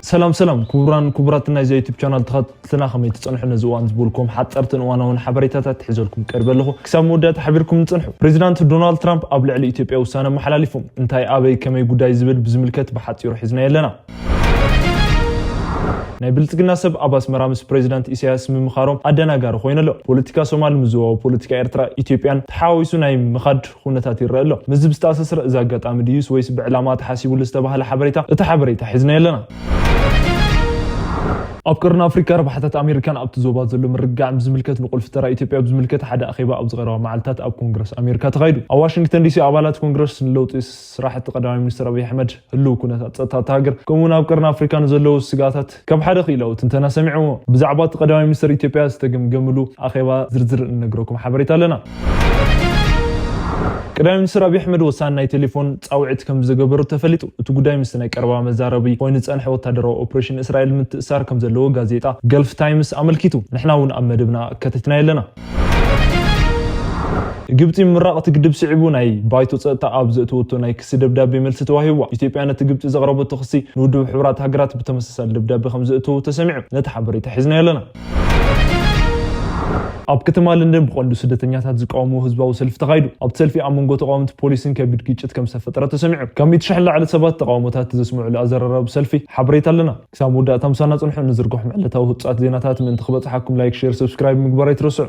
ሰላም ሰላም ክቡራን ክቡራት ናይዚ ዩቱብ ቻናል ተኸታተልትና፣ ከመይ ትጸንሑ? ነዚ እዋን ዝበልኩም ሓጸርትን እዋናውን ሓበሬታታት ሒዘልኩም ቀርበ ኣለኹ። ክሳብ መወዳእታ ሓቢርኩም ንጽንሑ። ፕሬዚዳንት ዶናልድ ትራምፕ ኣብ ልዕሊ ኢትዮጵያ ውሳነ ኣመሓላሊፎም። እንታይ፣ ኣበይ፣ ከመይ ጉዳይ ዝብል ብዝምልከት ብሓጺሩ ሒዝናዮ ኣለና። ናይ ብልጽግና ሰብ ኣብ ኣስመራ ምስ ፕሬዚዳንት ኢሳያስ ምምኻሮም ኣደናጋሪ ኮይኑ ኣሎ። ፖለቲካ ሶማል ምስ ዞባዊ ፖለቲካ ኤርትራ ኢትዮጵያን ተሓዋዊሱ ናይ ምኻድ ኩነታት ይረአ ኣሎ። ምስዚ ብዝተኣሳሰረ፣ እዚ ኣጋጣሚ ድዩስ ወይስ ብዕላማ ተሓሲቡሉ ዝተባህለ ሓበሬታ፣ እቲ ሓበሬታ ሒዝናዮ ኣለና። ኣብ ቀርኒ ኣፍሪካ ረብሓታት ኣሜሪካን ኣብቲ ዞባ ዘሎ ምርግጋዕ ብዝምልከት ንቁልፊ ተራ ኢትዮጵያ ብዝምልከት ሓደ ኣኼባ ኣብዚ ቀረባ መዓልታት ኣብ ኮንግረስ ኣሜሪካ ተኻይዱ። ኣብ ዋሽንግተን ዲሲ ኣባላት ኮንግረስ ንለውጢ ስራሕቲ ቀዳማይ ሚኒስትር ኣብይ ኣሕመድ፣ ህልው ኩነታት ጸጥታ እታ ሃገር፣ ከምኡ'ውን ኣብ ቀርኒ ኣፍሪካ ንዘለዉ ስግኣታት ካብ ሓደ ክኢላዊ ትንተና ሰሚዖምዎ። ብዛዕባ እቲ ቀዳማይ ሚኒስትር ኢትዮጵያ ዝተገምገምሉ ኣኼባ ዝርዝር እንነግረኩም ሓበሬታ ኣለና። ቀዳማይ ሚኒስትር ኣብይ ኣሕመድ ወሳኒ ናይ ቴሌፎን ጻውዒት ከም ዝገበሩ ተፈሊጡ። እቲ ጉዳይ ምስቲ ናይ ቀረባ መዛረቢ ኮይኑ ዝጸንሐ ወታደራዊ ኦፕሬሽን እስራኤል ምትእሳር ከም ዘለዎ ጋዜጣ ገልፍ ታይምስ ኣመልኪቱ። ንሕና እውን ኣብ መደብና ኣካቲትናዮ ኣለና። ግብጺ ምምራቕ እቲ ግድብ ስዒቡ ናይ ባይቶ ጸጥታ ኣብ ዘእተወቶ ናይ ክሲ ደብዳቤ መልሲ ተዋሂብዋ። ኢትዮጵያ ነቲ ግብጺ ዘቕረበቶ ክሲ ንውድብ ሕቡራት ሃገራት ብተመሳሳሊ ደብዳቤ ከም ዘእተዎ ተሰሚዑ። ነቲ ሓበሬታ ሒዝናዮ ኣለና። ኣብ ከተማ ለንደን ብቐንዱ ስደተኛታት ዝቃወምዎ ህዝባዊ ሰልፊ ተኻይዱ። ኣብቲ ሰልፊ ኣብ መንጎ ተቃወምቲ ፖሊስን ከቢድ ግጭት ከም ዝተፈጠረ ተሰሚዑ። ካብ ሚእቲ ሽሕ ንላዕሊ ሰባት ተቃውሞታት ዘስምዑሉ ኣዘራራቢ ሰልፊ ሓበሬታ ኣለና። ክሳብ መወዳእታ ምሳና ጽንሑ። ንዝርግሖም ዕለታዊ ህጹጻት ዜናታት ምእንቲ ክበጽሓኩም ላይክ፣ ሼር፣ ሰብስክራይብ ምግባር ኣይትረስዑ።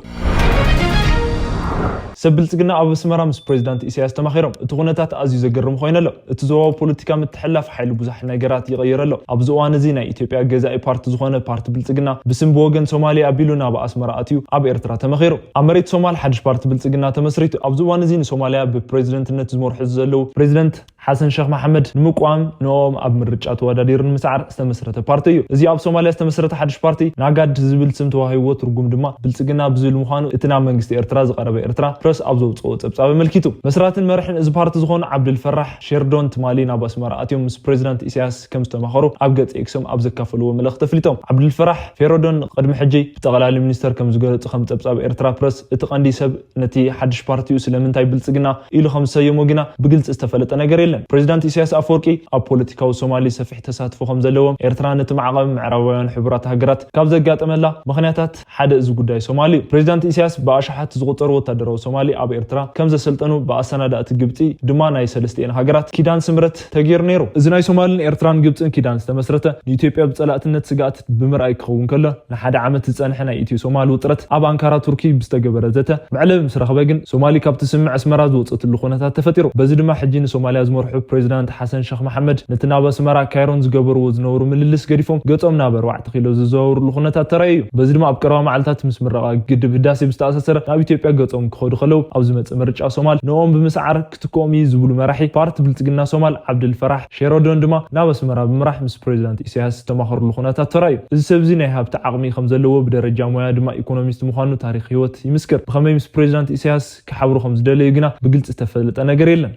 ሰብ ብልጽግና ኣብ ኣስመራ ምስ ፕሬዚዳንት ኢሳያስ ተማኺሮም። እቲ ኩነታት ኣዝዩ ዘገርም ኮይኑ ኣሎ። እቲ ዞባዊ ፖለቲካ ምትሕልላፍ ሓይሊ ብዙሕ ነገራት ይቕይር ኣሎ። ኣብዚ እዋን እዚ ናይ ኢትዮጵያ ገዛኢ ፓርቲ ዝኾነ ፓርቲ ብልጽግና ብስም ብወገን ሶማሌ ኣቢሉ ናብ ኣስመራ ኣትዩ ኣብ ኤርትራ ተመኺሩ። ኣብ መሬት ሶማል ሓድሽ ፓርቲ ብልጽግና ተመስሪቱ። ኣብዚ እዋን እዚ ንሶማልያ ብፕሬዚደንትነት ዝመርሑ ዘለዉ ፕሬዚደንት ሓሰን ሸኽ መሓመድ ንምቋም ንኦም ኣብ ምርጫ ተወዳዲሩ ንምስዓር ዝተመስረተ ፓርቲ እዩ። እዚ ኣብ ሶማልያ ዝተመስረተ ሓድሽ ፓርቲ ናጋድ ዝብል ስም ተዋሂብዎ፣ ትርጉም ድማ ብልጽግና ብዝብል ምዃኑ እቲ ናብ መንግስቲ ኤርትራ ዝቐረበ ኤርትራ ፕረስ ኣብ ዘውጽኦ ጸብጻብ ኣመልኪቱ። መስራትን መርሕን እዚ ፓርቲ ዝኾኑ ዓብድል ፈራሕ ሼርዶን ትማሊ ናብ ኣስመራ ኣትዮም ምስ ፕሬዚዳንት ኢሳያስ ከም ዝተማኸሩ ኣብ ገጽ ኤክሶም ኣብ ዘካፈልዎ መልእኽቲ ኣፍሊጦም። ዓብድል ፈራሕ ፌሮዶን ቅድሚ ሕጂ ብጠቕላሊ ሚኒስተር ከም ዝገለጹ ከም ጸብጻብ ኤርትራ ፕረስ እቲ ቀንዲ ሰብ ነቲ ሓድሽ ፓርቲኡ ስለምንታይ ብልጽግና ኢሉ ከም ዝሰየሞ ግና ብግልጺ ዝተፈለጠ ነገር የለን። ፕሬዚዳንት ኢሳያስ ኣፈወርቂ ኣብ ፖለቲካዊ ሶማሊ ሰፊሕ ተሳትፎ ከም ዘለዎም፣ ኤርትራ ነቲ ማዕቐብ ምዕራባውያን ሕቡራት ሃገራት ካብ ዘጋጠመላ ምኽንያታት ሓደ እዚ ጉዳይ ሶማሊ እዩ። ፕሬዚዳንት ኢሳያስ ብኣሽሓት ዝቑጸሩ ወታደራዊ ሶማሊ ኣብ ኤርትራ ከም ዘሰልጠኑ፣ ብኣሰናዳእቲ ግብጺ ድማ ናይ ሰለስቲኤን ሃገራት ኪዳን ስምረት ተገይሩ ነይሩ። እዚ ናይ ሶማልን ኤርትራን ግብጽን ኪዳን ዝተመስረተ ንኢትዮጵያ ብጸላእትነት ስግኣት ብምርኣይ ክኸውን ከሎ፣ ንሓደ ዓመት ዝጸንሐ ናይ ኢትዮ ሶማል ውጥረት ኣብ ኣንካራ ቱርኪ ብዝተገበረ ዘተ መዕለቢ ምስ ረኸበ ግን፣ ሶማሊ ካብ ትስምዕ ኣስመራ ዝወጸትሉ ኩነታት ተፈጢሩ። በዚ ድማ ሕጂ ንሶማልያ ዝመርሑ ፕሬዚዳንት ሓሰን ሸኽ መሓመድ ነቲ ናብ ኣስመራ ካይሮን ዝገበርዎ ዝነበሩ ምልልስ ገዲፎም ገጾም ናብ ኣርባዕተ ኪሎ ዝዘዋወሩሉ ኩነታት ተራእዩ እዩ። በዚ ድማ ኣብ ቀረባ መዓልታት ምስ ምረቓ ግድብ ህዳሴ ብዝተኣሳሰረ ናብ ኢትዮጵያ ገጾም ክኸዱ ከለዉ፣ ኣብ ዝመጽእ ምርጫ ሶማል ንኦም ብምስዓር ክትክኦም እዩ ዝብሉ መራሒ ፓርቲ ብልጽግና ሶማል ዓብድል ፈራሕ ሼሮዶን ድማ ናብ ኣስመራ ብምራሕ ምስ ፕሬዚዳንት ኢሳያስ ዝተማኸሩሉ ኩነታት ተራእዩ። እዚ ሰብ እዚ ናይ ሃብቲ ዓቕሚ ከም ዘለዎ፣ ብደረጃ ሞያ ድማ ኢኮኖሚስት ምዃኑ ታሪኽ ህይወት ይምስክር። ብኸመይ ምስ ፕሬዚዳንት ኢሳያስ ክሓብሩ ከም ዝደለዩ ግና ብግልጺ ዝተፈለጠ ነገር የለን።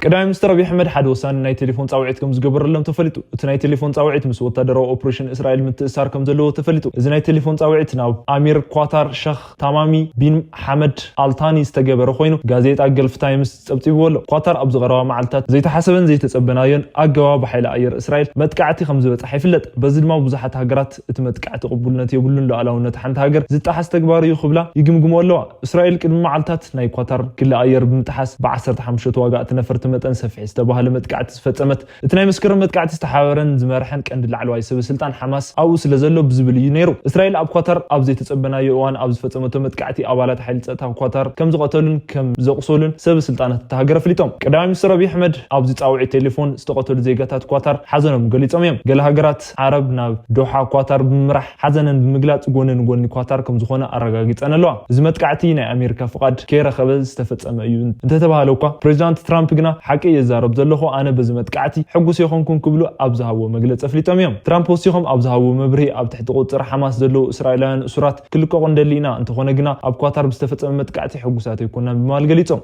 ቀዳማይ ሚኒስትር ኣብይ ኣሕመድ ሓደ ወሳኒ ናይ ቴሌፎን ጻውዒት ከም ዝገበረሎም ተፈሊጡ። እቲ ናይ ቴሌፎን ጻውዒት ምስ ወታደራዊ ኦፕሬሽን እስራኤል ምትእሳር ከም ዘለዎ ተፈሊጡ። እዚ ናይ ቴሌፎን ጻውዒት ናብ ኣሚር ኳታር ሸኽ ታማሚ ቢን ሓመድ ኣልታኒ ዝተገበረ ኮይኑ፣ ጋዜጣ ገልፍ ታይምስ ጸብጺብዎ ኣሎ። ኳታር ኣብ ዝቐረባ መዓልታት ዘይተሓሰበን ዘይተጸበናዮን ኣገባብ ብሓይሊ ኣየር እስራኤል መጥቃዕቲ ከም ዝበጽሓ ይፍለጥ። በዚ ድማ ብዙሓት ሃገራት እቲ መጥቃዕቲ ቅቡልነት የብሉን፣ ሉዓላውነት ሓንቲ ሃገር ዝጠሓስ ተግባር እዩ ክብላ ይግምግሞ ኣለዋ። እስራኤል ቅድሚ መዓልታት ናይ ኳታር ክሊ ኣየር ብምጥሓስ ብ ዓሰርተ ሓሙሽተ ተዋጋእቲ ነፈርቲ መጠን ሰፊሕ ዝተባህለ መጥቃዕቲ ዝፈጸመት። እቲ ናይ መስከረም መጥቃዕቲ ዝተሓባበረን ዝመርሐን ቀንዲ ላዕለዋይ ሰበ ስልጣን ሓማስ ኣብኡ ስለ ዘሎ ብዝብል እዩ ነይሩ። እስራኤል ኣብ ኳታር ኣብ ዘይተጸበናዮ እዋን ኣብ ዝፈጸመቶ መጥቃዕቲ ኣባላት ሓይሊ ጸጥታ ኳታር ከም ዝቐተሉን ከም ዘቑሰሉን ሰበ ስልጣናት እታ ሃገር ኣፍሊጦም። ቀዳማይ ሚኒስትር ኣብይ ኣሕመድ ኣብዚ ጻውዒት ቴሌፎን ዝተቐተሉ ዜጋታት ኳታር ሓዘኖም ገሊጾም እዮም። ገለ ሃገራት ዓረብ ናብ ዶሓ ኳታር ብምምራሕ ሓዘነን ብምግላጽ ጎኒ ንጎኒ ኳታር ከም ዝኾነ ኣረጋጊጸን ኣለዋ። እዚ መጥቃዕቲ ናይ ኣሜሪካ ፍቓድ ከይረኸበ ዝተፈጸመ እዩ እንተተባህለ እኳ፣ ፕሬዚዳንት ትራምፕ ግና ሓቂ እየ ዝዛረብ ዘለኹ፣ ኣነ በዚ መጥቃዕቲ ሕጉስ የኾንኩን ክብሉ ኣብ ዝሃብዎ መግለጺ ኣፍሊጦም እዮም። ትራምፕ ወሲኾም ኣብ ዝሃብዎ መብርሂ፣ ኣብ ትሕቲ ቁጽጽር ሓማስ ዘለዉ እስራኤላውያን እሱራት ክልቀቑ እንደሊ ኢና፣ እንተኾነ ግና ኣብ ኳታር ብዝተፈጸመ መጥቃዕቲ ሕጉሳት ኣይኮናን ብምባል ገሊጾም።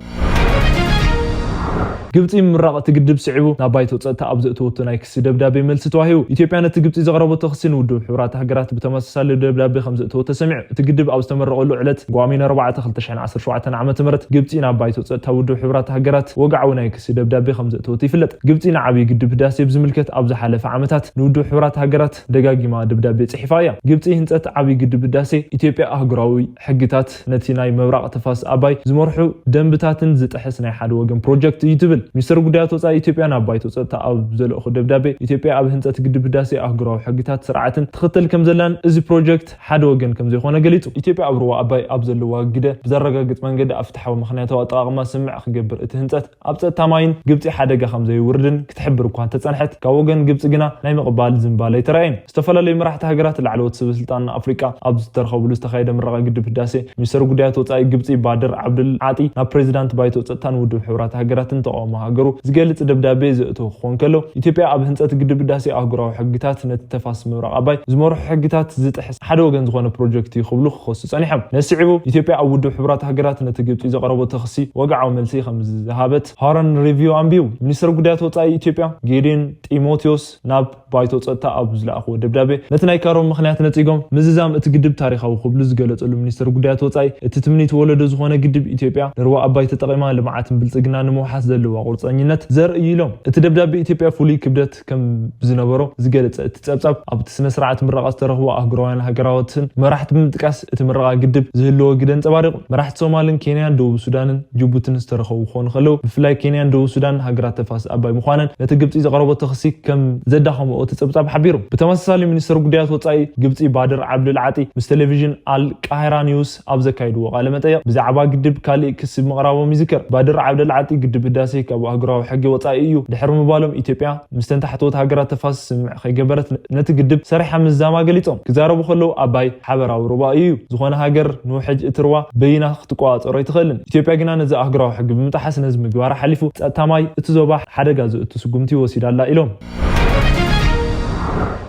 ግብፂ ምምራቕ እቲ ግድብ ስዒቡ ናብ ባይቶ ፀጥታ ኣብ ዘእተወቶ ናይ ክሲ ደብዳቤ መልሲ ተዋሂቡ። ኢትዮጵያ ነቲ ግብፂ ዘቕረበቶ ክሲ ንውድብ ሕቡራት ሃገራት ብተመሳሳሊ ደብዳቤ ከም ዘእተወቶ ሰሚዑ። እቲ ግድብ ኣብ ዝተመረቐሉ ዕለት ጓሚን ኣርባዕተ ክልተ ሽሕን ዓሰርተ ሸውዓተን ዓመተ ምህረት ግብፂ ናብ ባይቶ ፀጥታ ውድብ ሕቡራት ሃገራት ወግዓዊ ናይ ክሲ ደብዳቤ ከም ዘእተወቶ ይፍለጥ። ግብፂ ንዓብዪ ግድብ ህዳሴ ብዝምልከት ኣብ ዝሓለፈ ዓመታት ንውድብ ሕቡራት ሃገራት ደጋጊማ ደብዳቤ ጽሒፋ እያ። ግብፂ ህንፀት ዓብዪ ግድብ ህዳሴ ኢትዮጵያ ኣህጉራዊ ሕግታት ነቲ ናይ ምብራቕ ተፋሰስ ኣባይ ዝመርሑ ደንብታትን ዝጥሕስ ናይ ሓደ ወገን ፕሮጀክት እዩ ትብል። ሚኒስትር ጉዳያት ወፃኢ ኢትዮጵያ ናብ ባይቶ ፀጥታ ኣብ ዘልእኹ ደብዳቤ ኢትዮጵያ ኣብ ህንፀት ግድብ ህዳሴ ኣህጉራዊ ሕግታት ስርዓትን ትኽተል ከም ዘላን እዚ ፕሮጀክት ሓደ ወገን ከም ዘይኮነ ገሊጹ። ኢትዮጵያ ኣብ ሩባ ኣባይ ኣብ ዘለዋ ግደ ብዘረጋግጽ መንገዲ ኣብ ፍትሓዊ ምኽንያታዊ ኣጠቓቕማ ስምምዕ ክገብር እቲ ህንፀት ኣብ ጸጥታ ማይን ግብጺ ሓደጋ ከም ዘየውርድን ክትሕብር እኳ እንተጸንሐት፣ ካብ ወገን ግብጺ ግና ናይ ምቕባል ዝንባለ ኣይተራእየን። ዝተፈላለዩ መራሕቲ ሃገራት ላዕለዎት ሰበ ስልጣን ኣፍሪቃ ኣብ ዝተረኸብሉ ዝተኻየደ ምረቓ ግድብ ህዳሴ፣ ሚኒስተር ጉዳያት ወጻኢ ግብጺ ባድር ዓብዱል ዓጢ ናብ ፕሬዚዳንት ባይቶ ጸጥታን ውድብ ሕቡራት ሃገራትን ተቃውሞ ሃገሩ ዝገልጽ ደብዳቤ ዘእተወ ክኾን ከሎ፣ ኢትዮጵያ ኣብ ህንጸት ግድብ ህዳሴ ኣህጉራዊ ሕግታት ነቲ ተፋሰስ ምብራቕ ኣባይ ዝመርሑ ሕግታት ዝጥሕስ ሓደ ወገን ዝኾነ ፕሮጀክት እዩ ክብሉ ክኸሱ ጸኒሖም። ነዚ ስዒቡ ኢትዮጵያ ኣብ ውድብ ሕቡራት ሃገራት ነቲ ግብጺ ዘቕረበቶ ክሲ ወግዓዊ መልሲ ከም ዝሃበት ሃረን ሪቪው ኣንቢቡ። ሚኒስተር ጉዳያት ወጻኢ ኢትዮጵያ ጌዲዮን ጢሞቴዎስ ናብ ባይቶ ጸጥታ ኣብ ዝለኣኽዎ ደብዳቤ፣ ነቲ ናይ ካሮም ምኽንያት ነጺጎም፣ ምዝዛም እቲ ግድብ ታሪኻዊ ክብሉ ዝገለጸሉ ሚኒስተር ጉዳያት ወጻኢ፣ እቲ ትምኒት ወለዶ ዝኾነ ግድብ ኢትዮጵያ ንሩባ ኣባይ ተጠቒማ ልምዓትን ብልጽግና ንምውሓስ ዘለዋ ቁርጸኝነት ዘርኢ እዩ ኢሎም። እቲ ደብዳቤ ኢትዮጵያ ፍሉይ ክብደት ከም ዝነበሮ ዝገለጸ እቲ ጸብጻብ፣ ኣብቲ ስነ ስርዓት ምረቓ ዝተረኽቡ ኣህጉራውያን ሃገራትን መራሕቲ ብምጥቃስ፣ እቲ ምረቓ ግድብ ዝህልዎ ግደ ኣንጸባሪቑ። መራሕቲ ሶማልን ኬንያን፣ ደቡብ ሱዳንን ጅቡትን ዝተረኸቡ ክኾኑ ከለዉ፣ ብፍላይ ኬንያን ደቡብ ሱዳን ሃገራት ተፋሰስ ኣባይ ምዃነን ነቲ ግብጺ ዘቕረበቶ ክሲ ከም ዘዳኸምኦ እቲ ጸብጻብ ሓቢሩ። ብተመሳሳሊ፣ ሚኒስተር ጉዳያት ወጻኢ ግብጺ ባድር ዓብዱል ዓጢ ምስ ቴሌቪዥን ኣል ቃሂራ ኒውስ ኣብ ዘካየድዎ ቃለ መጠይቕ፣ ብዛዕባ ግድብ ካልእ ክሲ ምቕራቦም ይዝከር። ባድር ዓብዱል ዓጢ፣ ግድብ ህዳሴ ካብ ኣህጉራዊ ሕጊ ወጻኢ እዩ ድሕሪ ምባሎም፣ ኢትዮጵያ ምስተን ታሕተዎት ሃገራት ተፋሰስ ስምምዕ ከይገበረት ነቲ ግድብ ሰሪሓ ምዝዛማ ገሊጾም። ክዛረቡ ከለዉ፣ ኣባይ ሓበራዊ ሩባ እዩ። ዝኾነ ሃገር ንውሕጅ እቲ ሩባ በይና ክትቆጻጸሮ ኣይትኽእልን። ኢትዮጵያ ግና ነዚ ኣህጉራዊ ሕጊ ብምጥሓስ ነዚ ምግባራ ሓሊፉ ጸጥታ ማይ እቲ ዞባ ሓደጋ ዘእቱ ስጉምቲ ወሲዳ ኣላ ኢሎም።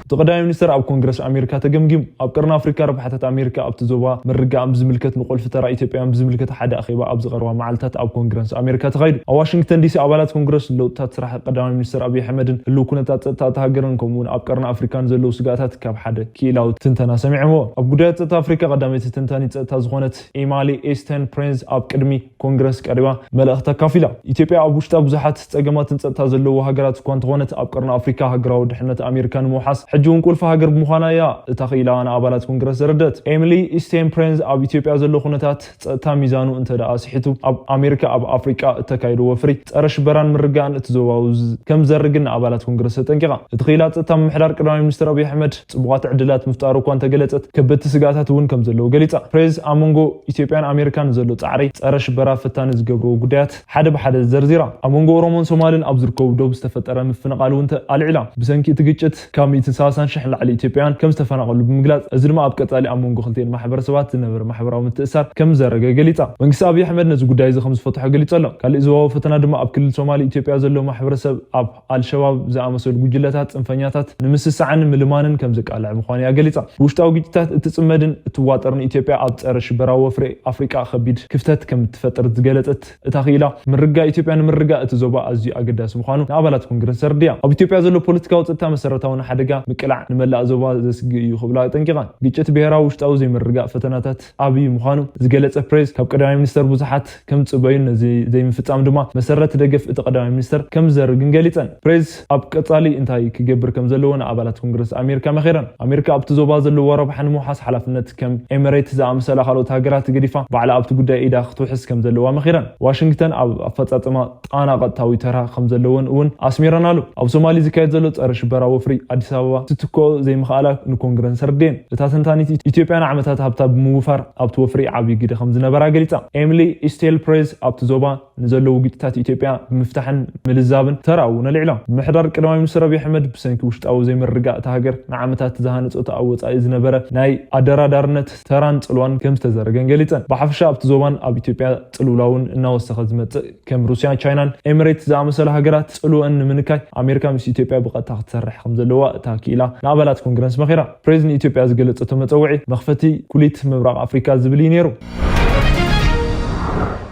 እቲ ቀዳማይ ሚኒስተር ኣብ ኮንግረስ ኣሜሪካ ተገምጊሙ። ኣብ ቀርኒ ኣፍሪካ ረብሓታት ኣሜሪካ ኣብቲ ዞባ ምርግጋእ ብዝምልከት ንቁልፊ ተራ ኢትዮጵያውያን ብዝምልከት ሓደ ኣኼባ ኣብ ዝቐረባ መዓልታት ኣብ ኮንግረስ ኣሜሪካ ተኻይዱ። ኣብ ዋሽንግተን ዲሲ ኣባላት ኮንግረስ ንለውጥታት ስራሕ ቀዳማይ ሚኒስተር ኣብይ ኣሕመድን ህልው ኩነታት ጸጥታ እታ ሃገርን ከምኡ'ውን ኣብ ቀርኒ ኣፍሪካ ንዘለዉ ስግኣታት ካብ ሓደ ክኢላዊ ትንተና ሰሚዖምዎ። ኣብ ጉዳያት ጸጥታ ኣፍሪካ ቀዳመይቲ ተንታኒት ጸጥታ ዝኾነት ኤማሊ ኤስተን ፕሬንዝ ኣብ ቅድሚ ኮንግረስ ቀሪባ መልእኽቲ ኣካፊላ። ኢትዮጵያ ኣብ ውሽጣ ብዙሓት ጸገማትን ጸጥታ ዘለዎ ሃገራት እኳ እንተኾነት፣ ኣብ ቀርኒ ኣፍሪካ ሃገራዊ ድሕነት ኣሜሪካ ንምውሓስ ሕጂ እውን ቁልፊ ሃገር ብምዃና እያ እታ ክኢላ ንኣባላት ኮንግረስ ዘረደት። ኤሚሊ ኢስቴን ፕሬንዝ ኣብ ኢትዮጵያ ዘሎ ኩነታት ጸጥታ ሚዛኑ እንተ ደኣ ስሒቱ፣ ኣብ ኣሜሪካ ኣብ ኣፍሪቃ እተካይዶ ወፍሪ ጸረ ሽበራን ምርግጋእን እቲ ዞባዊ ዝ-፣ ከም ዘርግን ንኣባላት ኮንግረስ ተጠንቂቓ። እቲ ክኢላ ጸጥታ ምምሕዳር ቀዳማይ ሚኒስትር ኣብይ ኣሕመድ ጽቡቓት ዕድላት ምፍጣሩ እኳ እንተገለጸት፣ ከበድቲ ስግኣታት እውን ከም ዘለዉ ገሊጻ። ፕሬዝ ኣብ መንጎ ኢትዮጵያን ኣሜሪካን ዘሎ ጻዕሪ ጸረ ሽበራ ፈታኒ ዝገብርዎ ጉዳያት ሓደ ብሓደ ዘርዚራ። ኣብ መንጎ ኦሮሞን ሶማልን ኣብ ዝርከቡ ዶብ ዝተፈጠረ ምፍንቓል እውን ተ-፣ ኣልዒላ። ብሰንኪ እቲ ግጭት ካብ ሚእትን ሰላሳን ሽሕ ንላዕሊ ኢትዮጵያውያን ከም ዝተፈናቐሉ ብምግላጽ፣ እዚ ድማ ኣብ ቀጻሊ ኣብ መንጎ ክልቲኤን ማሕበረሰባት ዝነበረ ማሕበራዊ ምትእስሳር ከም ዘረገ ገሊጻ። መንግስቲ ኣብይ ኣሕመድ ነዚ ጉዳይ እዚ ከም ዝፈትሖ ገሊጹ ኣሎ። ካልእ ዞባዊ ፈተና ድማ ኣብ ክልል ሶማሊ ኢትዮጵያ ዘሎ ማሕበረሰብ ኣብ ኣልሸባብ ዝኣመሰሉ ጉጅለታት ጽንፈኛታት ንምስሳዕን ምልማንን ከም ዘቃልዕ ምዃኑ እያ ገሊጻ። ውሽጣዊ ግጭታት እትጽመድን እትዋጠርን ኢትዮጵያ ኣብ ጸረ ሽበራዊ ወፍሪ ኣፍሪቃ ከቢድ ክፍተት ከም እትፈጥር ዝገለጸት እታ ክኢላ፣ ምርግጋእ ኢትዮጵያ ንምርግጋእ እቲ ዞባ ኣዝዩ ኣገዳሲ ምዃኑ ንኣባላት ኮንግረስ ተረዲኣ። ኣብ ኢትዮጵያ ዘሎ ፖለቲካዊ ጸጥታ መሰረታዊ ሓደጋ ምቅላዕ ንመላእ ዞባ ዘስግእ እዩ ክብላ ኣጠንቂቓ። ግጭት ብሄራዊ ውሽጣዊ ዘይምርግጋእ ፈተናታት ዓብዪ ምዃኑ ዝገለጸ ፕሬስ፣ ካብ ቀዳማይ ሚኒስተር ብዙሓት ከም ዝጽበዩን ነዚ ዘይምፍጻም ድማ መሰረት ደገፍ እቲ ቀዳማይ ሚኒስተር ከም ዝዘርግን ገሊጸን። ፕሬስ ኣብ ቀጻሊ እንታይ ክገብር ከም ዘለዎ ንኣባላት ኮንግረስ ኣሜሪካ መኺረን። ኣሜሪካ ኣብቲ ዞባ ዘለዎ ረብሓ ንምውሓስ ሓላፍነት ከም ኤሚሬት ዝኣመሰላ ካልኦት ሃገራት ገዲፋ ባዕላ ኣብቲ ጉዳይ ኢዳ ክትውሕስ ከም ዘለዋ መኺረን። ዋሽንግተን ኣብ ኣፈጻጽማ ጣና ቀጥታዊ ተራ ከም ዘለወን እውን ኣስሚረናሉ። ኣብ ሶማሊ ዝካየድ ዘሎ ጸረ ሽበራ ወፍሪ ኣዲስ ኣበባ ትትክኦ ዘይምኽኣላ ንኮንግረስ ኣረድኤን። እታ ተንታኒት፣ ኢትዮጵያ ንዓመታት ሃብታ ብምውፋር ኣብቲ ወፍሪ ዓብዪ ግደ ከም ዝነበራ ገሊጻ። ኤሚሊ ኢስቴል ፕሬዝ ኣብቲ ዞባ ንዘለዉ ግጭታት ኢትዮጵያ ብምፍታሕን ምልዛብን ተራ እውን ኣልዒላ። ምምሕዳር ቀዳማይ ሚኒስትር ኣብይ ኣሕመድ ብሰንኪ ውሽጣዊ ዘይምርግጋእ እታ ሃገር ንዓመታት ዝሃነጾ እቲ ኣብ ወጻኢ ዝነበረ ናይ ኣደራዳርነት ተራን ጽልዋን ከም ዝተዘረገን ገሊጸን። ብሓፈሻ ኣብቲ ዞባን ኣብ ኢትዮጵያ ጽልውላውን እናወሰኸ ዝመጽእ ከም ሩስያን ቻይናን ኤሚሬትስ ዝኣመሰላ ሃገራት ጽልወን ንምንካይ ኣሜሪካ ምስ ኢትዮጵያ ብቐጥታ ክትሰርሕ ከም ዘለዋ እታ ክኢላ ንኣባላት ኮንግረስ መኺራ። ፕሬዝ ንኢትዮጵያ ዝገለጸቶ መጸውዒ መኽፈቲ ኩሊት ምብራቕ ኣፍሪካ ዝብል እዩ ነይሩ።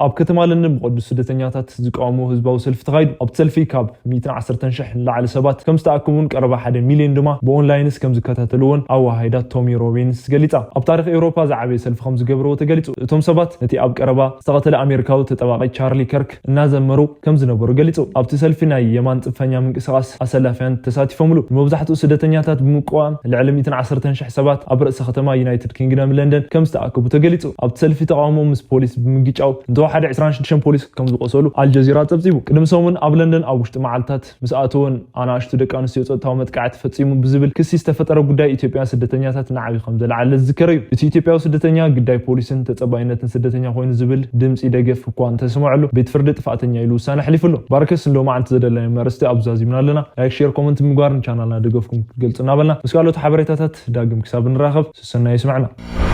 ኣብ ከተማ ለንደን ብቐዱ ስደተኛታት ዝቃወሙ ህዝባዊ ሰልፊ ተኻይዱ። ኣብቲ ሰልፊ ካብ ሚእትን ዓሰርተን ሽሕ ንላዕሊ ሰባት ከም ዝተኣከቡን ቀረባ ሓደ ሚልዮን ድማ ብኦንላይንስ ከም ዝከታተልዎን ኣወሃሂዳ ቶሚ ሮቢንስ ገሊጻ። ኣብ ታሪኽ ኤውሮፓ ዝዓበየ ሰልፊ ከም ዝገብርዎ ተገሊጹ። እቶም ሰባት ነቲ ኣብ ቀረባ ዝተቐተለ ኣሜሪካዊ ተጠባቂ ቻርሊ ከርክ እናዘመሩ ከም ዝነበሩ ገሊጹ። ኣብቲ ሰልፊ ናይ የማን ጽንፈኛ ምንቅስቓስ ኣሰላፍያን ተሳቲፎምሉ። ንመብዛሕትኡ ስደተኛታት ብምቅዋም ልዕሊ ሚእትን ዓሰርተን ሽሕ ሰባት ኣብ ርእሰ ከተማ ዩናይትድ ኪንግደም ለንደን ከም ዝተኣከቡ ተገሊጹ። ኣብቲ ሰልፊ ተቃውሞ ምስ ፖሊስ ብምግጫው እንተወሓደ ዕስራን ሽዱሽተን ፖሊስ ከም ዝቆሰሉ ኣልጀዚራ ጸብጺቡ። ቅድሚ ሰሙን ኣብ ለንደን ኣብ ውሽጢ መዓልታት ምስ ኣተወን ኣናእሽቱ ደቂ ኣንስትዮ ጾታዊ መጥቃዕቲ ፈጺሙ ብዝብል ክሲ ዝተፈጠረ ጉዳይ ኢትዮጵያ ስደተኛታት ንዓቢ ከም ዘለዓለ ዝዝከር እዩ። እቲ ኢትዮጵያዊ ስደተኛ ግዳይ ፖሊስን ተጸባይነትን ስደተኛ ኮይኑ ዝብል ድምጺ ደገፍ እኳ እንተስምዐሉ፣ ቤት ፍርዲ ጥፋእተኛ ኢሉ ውሳነ ኣሕሊፉ ኣሎ። ባርከስ፣ ንሎማዓንቲ ዘደለናዮ መርስቲ ኣብዚ ዛዚምና ኣለና። ላይክ፣ ሼር፣ ኮመንት ምግባር ንቻናልና ደገፍኩም ክትገልጹ እናበልና፣ ምስ ካልኦት ሓበሬታታት ዳግም ክሳብ ንራኸብ፣ ሰሰናዩ ይስምዕና።